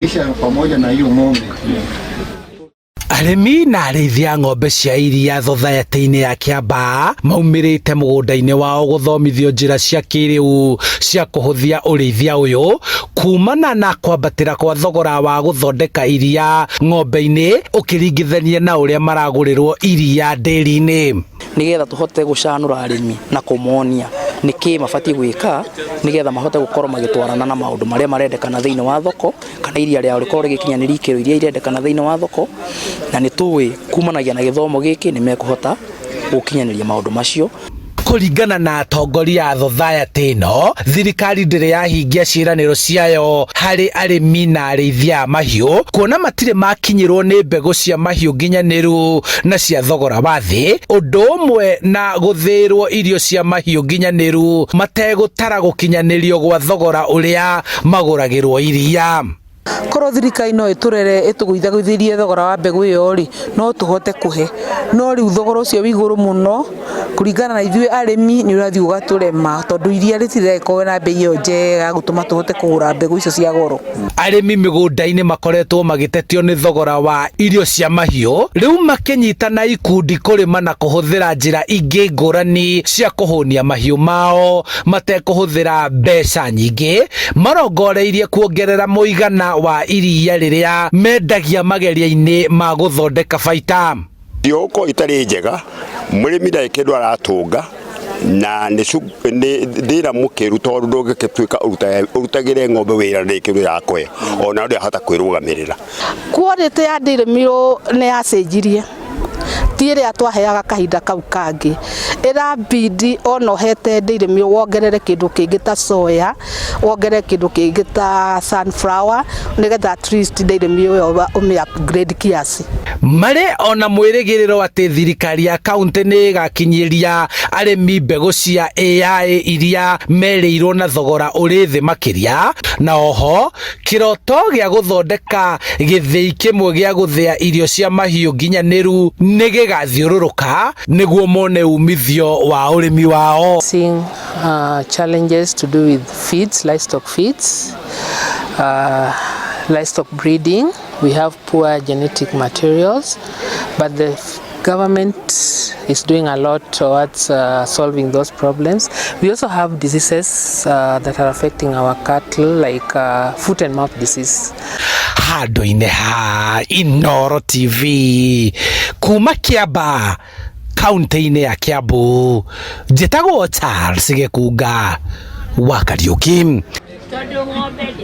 Kisha pamoja na hiyo ng'ombe. Arĩmi na arĩithi a ng'ombe cia iria thothaitĩ-inĩ ya Kiambaa maumĩrĩte mũgũnda-inĩ wao gũthomithio njĩra cia kĩrĩu cia kũhũthia ũrĩithia ũyũ kumana na kwambatĩra kwa thogora wa gũthondeka iria ng'ombe-inĩ ũkĩringithania na ũrĩa maragũrĩrwo iria ndĩri-inĩ. Nĩgetha tũhote gũcanũra arĩmi na kũmonia nĩkĩ mabatiĩ gwĩka nĩgetha mahote gũkorwo magĩtwarana na maũndũ marĩa marendekana thĩinĩ wa thoko, kana iria rĩao rĩkorwo rĩgĩkinyanĩria ikĩro iria irendekana thĩinĩ wa thoko, na nĩ tũĩ kumanagia na gĩthomo gĩkĩ nĩ mekũhota gũkinyanĩria maũndũ macio. Kũringana na atongoria a thothaitĩ ĩno, thirikari ndĩrĩ yahingia ciĩranĩro ciayo harĩ arĩmi na arĩithia a mahiũ, kuona matirĩ makinyĩrwo nĩ mbegũ cia mahiũ nginyanĩru na cia thogora wa thĩ, ũndũ ũmwe na gũthĩĩrwo irio cia mahiũ nginyanĩru mategũtara gũkinyanĩrio gwa thogora ũrĩa magũragĩrwo iria. Korwo thirikari no ĩtũrere, ĩtũgũithagũithĩrie thogora wa mbegũ ĩyo rĩ, no tũhote kũhe, no rĩu thogora ũcio wĩ igũrũ mũno kũringana na ithuĩ arĩmi, nĩ ũrathiĩ ũgatũrema tondũ iria rĩtiragĩkorwo na mbei ĩyo njega ya gũtũma tũhote kũgũra mbegũ icio cia goro. Arĩmi mĩgũnda-inĩ makoretwo magĩtetio nĩ thogora wa irio cia mahiũ, rĩu makĩnyitana ikundi kũrĩma na kũhũthĩra njĩra ingĩ ngũrani cia kũhũnia mahiũ mao matekũhũthĩra mbeca nyingĩ, marongoreirie kuongerera mũigana wa iria rĩrĩa mendagia mageria-inĩ ma gũthondeka baita. Irio gũkorwo itarĩ njega, mũrĩmi ndarĩ kĩndũ aratũnga na nĩ thĩna mũkĩru tondũ ndũngĩgĩtuĩka ũrutagĩre ng'ombe wĩra ndĩrĩ kĩndũ ĩrakũhe ona ndĩrahota kwĩrũgamĩrĩra. Quality ya dairy meal nĩ yacenjirie, ti ĩrĩa twaheaga kahinda kau kangĩ. Ĩrabidi ona ũhete dairy meal wongerere kĩndũ kĩngĩ ta soya, wongerere kĩndũ kĩngĩ ta sunflower, nĩgetha at least dairy meal ĩyo ũmĩ upgrade kiasi. Marĩ ona mwĩrĩgĩrĩro atĩ thirikari ya kaunti nĩ ĩgakinyĩria arĩmi mbegũ cia AI iria merĩirwo na thogora ũrĩ thĩ makĩria, na oho kĩroto gĩa gũthondeka gĩthĩi kĩmwe gĩa gũthĩa irio cia mahiũ nginyanĩru nĩ gĩgathiũrũrũka nĩguo mone umithio wa ũrĩmi wao. Seeing challenges to do with feeds, livestock feeds, livestock breeding. We have poor genetic materials, but the government is doing a lot towards solving those problems. We also have diseases that are affecting our cattle, like foot and mouth disease. Handũ-inĩ ha Inooro TV kuma Kiambaa, kaunti-inĩ ya Kiambu, njĩtagwo Charles Gĩkunga wa Kariũki. Tondũ ng'ombe.